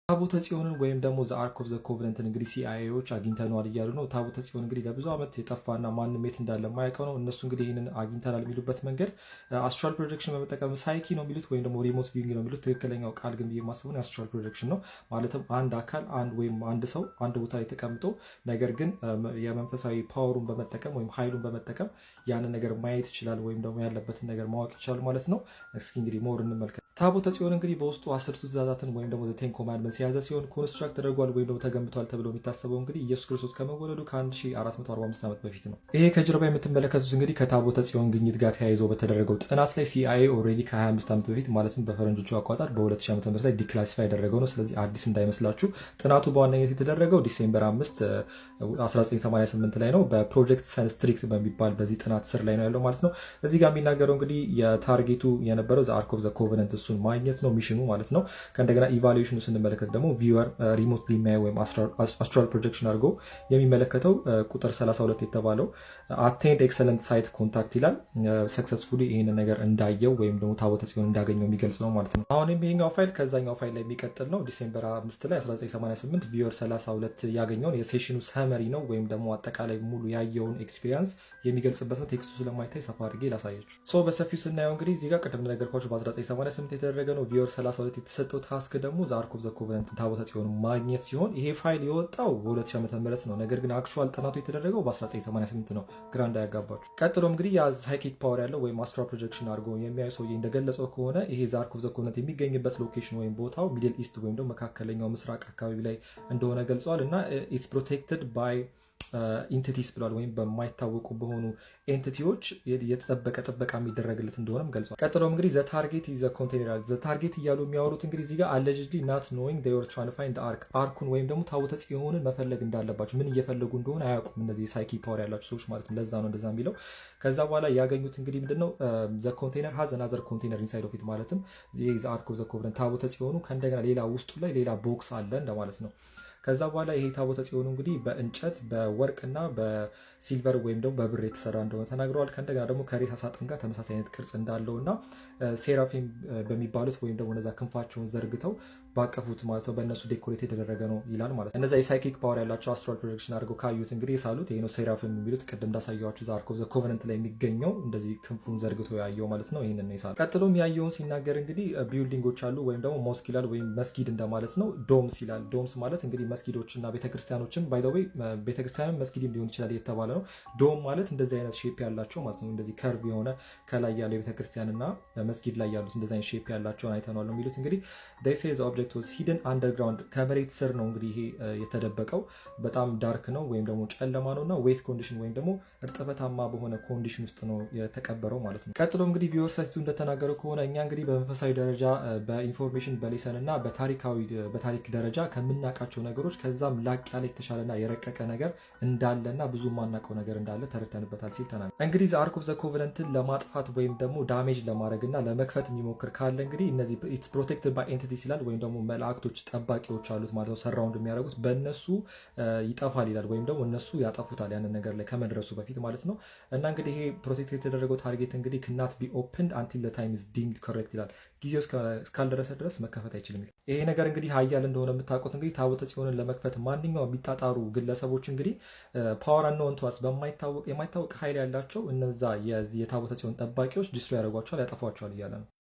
ታቦተ ጽዮንን ወይም ደግሞ the Ark of the Covenant ን እንግዲህ CIA ዎች አግኝተነዋል እያሉ ነው። ታቦተ ጽዮን እንግዲህ ለብዙ ዓመት የጠፋና ማንም የት እንዳለ የማያውቀው ነው። እነሱ እንግዲህ ይህንን አግኝተናል የሚሉበት መንገድ astral projection በመጠቀም psyche ነው የሚሉት ወይም ደግሞ remote viewing ነው የሚሉት። ትክክለኛው ቃል ግን ብዬ የማስበው astral projection ነው። ማለትም አንድ አካል አንድ ወይም አንድ ሰው አንድ ቦታ ላይ ተቀምጦ ነገር ግን የመንፈሳዊ power ኡን በመጠቀም ወይም ኃይሉን በመጠቀም ያንን ነገር ማየት ይችላል ወይም ደግሞ ያለበትን ነገር ማወቅ ይችላል ማለት ነው። እስኪ እንግዲህ more እንመልከት። ታቦተ ጽዮን እንግዲህ በውስጡ አስርቱ ትእዛዛትን ወይም ደግሞ the Ten Commandments የያዘ ሲሆን construct ተደርጓል ወይም ደግሞ ተገንብቷል ተብሎ የሚታሰበው እንግዲህ ኢየሱስ ክርስቶስ ከመወለዱ ከ1445 ዓመት በፊት ነው። ይሄ ከጀርባ የምትመለከቱት እንግዲህ ከታቦተ ጽዮን ግኝት ጋር ተያይዞ በተደረገው ጥናት ላይ CIA already ከ25 ዓመት በፊት፣ ማለትም በፈረንጆቹ አቆጣጠር በ2000 ዓ.ም ላይ declassify ያደረገው ነው። ስለዚህ አዲስ እንዳይመስላችሁ። ጥናቱ በዋነኝነት የተደረገው December 5 1988 ላይ ነው። በ Project Sun Streak በሚባል በዚህ ጥናት ስር ላይ ነው ያለው ማለት ነው። እዚህ ጋር የሚናገረው እንግዲህ የ target ኡ የነበረው the Ark of the Covenant እሱን ማግኘት ነው mission ኑ ማለት ነው። ከእንደገና evaluation ኑ ስንመለከት ደግሞ viewer remotely የሚያየው ወይም astral projection አድርጎ የሚመለከተው ቁጥር 32 የተባለው attained excellent sight contact ይላል። Successfully ይህንን ነገር እንዳየው ወይም ደግሞ ታቦተ ጽዮን እንዳገኘው የሚገልጽ ነው ማለት ነው። አሁንም ይሄኛው ፋይል ከዛኛው ፋይል ላይ የሚቀጥል ነው። December 5 ላይ 1988 viewer 32 ያገኘውን የ session ኑ summary ነው ወይም ደግሞ አጠቃላይ ሙሉ ያየውን experience የሚገልጽበት ነው። Text ኡ ስለማይታይ ሰፋ አድርጌ ላሳያችሁ። So በሰፊው ስናየው እንግዲህ እዚህ ጋር ቅድም እንደነገርኳችሁ በ1988 የተደረገ ነው። Viewer 32 የተሰጠው task ደግሞ the Ark of the Covenant ታቦተ ጽዮን ማግኘት ሲሆን ይሄ ፋይል የወጣው በ2000 ዓ.ም ነው። ነገር ግን actual ጥናቱ የተደረገው በ1988 ነው። ግራ እንዳያጋባችሁ። ቀጥሎ እንግዲህ ያ psychic power ያለው ወይም astral projection አድርጎ የሚያዩ ሰውዬ እንደገለጸው ከሆነ ይሄ the Ark of the Covenant የሚገኝበት location ወይም ቦታው Middle East ወይም ደግሞ መካከለኛው ምስራቅ አካባቢ ላይ እንደሆነ ገልጸዋል እና it's protected by entities ብሏል። ወይም በማይታወቁ በሆኑ entity ዎች የተጠበቀ ጥበቃ የሚደረግለት እንደሆነም ገልጿል። ቀጥሎም እንግዲህ the target the container፣ the target እያሉ የሚያወሩት እንግዲህ እዚህ ጋር allegedly not knowing they were trying to find ark፣ ark ኡን ወይም ደግሞ ታቦተ ጽዮንን መፈለግ እንዳለባቸው፣ ምን እየፈለጉ እንደሆነ አያውቁም። እነዚህ psychic power ያላቸው ሰዎች ማለት ነው። ለዛ ነው እንደዛ የሚለው። ከዛ በኋላ ያገኙት እንግዲህ ምንድነው? The container has another container inside of it፣ ማለትም the Ark of the Covenant ታቦተ ጽዮኑ ከእንደገና ሌላ ውስጡ ላይ ሌላ box አለ እንደማለት ነው። ከዛ በኋላ ይሄ ታቦተ ጽዮኑ እንግዲህ በእንጨት፣ በወርቅና በ silver ወይም ደግሞ በብር የተሰራ እንደሆነ ተናግረዋል። ከእንደገና ደግሞ ከሬሳ ሳጥን ጋር ተመሳሳይ አይነት ቅርጽ እንዳለው እና ሴራፊም በሚባሉት ወይም ደግሞ እነዛ ክንፋቸውን ዘርግተው ባቀፉት ማለት ነው፣ በእነሱ decorate የተደረገ ነው ይላል ማለት ነው። እነዛ የ psychic power ያላቸው astral projection አድርገው ካዩት እንግዲህ የሳሉት ይሄ ነው። ሴራፊም የሚሉት ቅድም እንዳሳየኋችሁ the Ark of the Covenant ላይ የሚገኘው እንደዚህ ክንፉን ዘርግቶ ያየው ማለት ነው። ይህንን ነው የሳሉት። ቀጥሎም ያየውን ሲናገር እንግዲህ building ኦች አሉ ወይም ደግሞ mosque ይላል ወይም መስጊድ እንደማለት ነው። Domes ይላል። Domes ማለት እንግዲህ መስጊዶች እና ቤተክርስቲያኖችም፣ by the way ቤተክርስቲያንም መስጊድም ሊሆን ይችላል እየተባለ ነው። Dome ማለት እንደዚህ አይነት shape ያላቸው ማለት ነው። እንደዚህ curve የሆነ ከላይ ያለው ቤተክርስቲያን እና መስጊድ ላይ ያሉት እንደዚህ አይነት shape ያላቸውን አይተነዋል ነው የሚሉት። እንግዲህ they say the object was hidden underground፣ ከመሬት ስር ነው እንግዲህ ይሄ የተደበቀው። በጣም dark ነው ወይም ደግሞ ጨለማ ነው እና wet condition ወይም ደግሞ እርጥበታማ በሆነ condition ውስጥ ነው የተቀበረው ማለት ነው። ቀጥሎ እንግዲህ viewer 32 እንደተናገረው ከሆነ እኛ እንግዲህ በመንፈሳዊ ደረጃ፣ በ information፣ በ lesson እና በታሪክ ደረጃ ከምናውቃቸው ነገሮች ከዛም ላቅ ያለ፣ የተሻለና የረቀቀ ነገር እንዳለና ብዙ የማናውቀው ነገር እንዳለ ተረድተንበታል ሲል ተናግሯል። እንግዲህ the Ark of the Covenant ን ለማጥፋት ወይም ደግሞ damage ለማድረግ እና ለመክፈት የሚሞክር ካለ እንግዲህ እነዚህ it's protected by entities ይላል ወይም ደግሞ መላእክቶች ጠባቂዎች አሉት ማለት ነው። Surround የሚያደርጉት በእነሱ ይጠፋል ይላል ወይም ደግሞ እነሱ ያጠፉታል ያንን ነገር ላይ ከመድረሱ በፊት ማለት ነው። እና እንግዲህ ይሄ protect የተደረገው target እንግዲህ ክናት ቢ ኦፕንድ አንቲል ታይም ኢዝ ዲምድ ኮሬክት ይላል። ጊዜው እስካልደረሰ ድረስ መከፈት አይችልም። ይሄ ነገር እንግዲህ ሀያል እንደሆነ የምታውቁት እንግዲህ ታቦተ ጽዮንን ለመክፈት ማንኛውም የሚጣጣሩ ግለሰቦች እንግዲህ power unknown to us በማይታወቅ የማይታወቅ ኃይል ያላቸው እነዛ የታቦተ ጽዮን ጠባቂዎች destroy ያደርጓቸዋል፣ ያጠፏቸዋል እያለ ነው።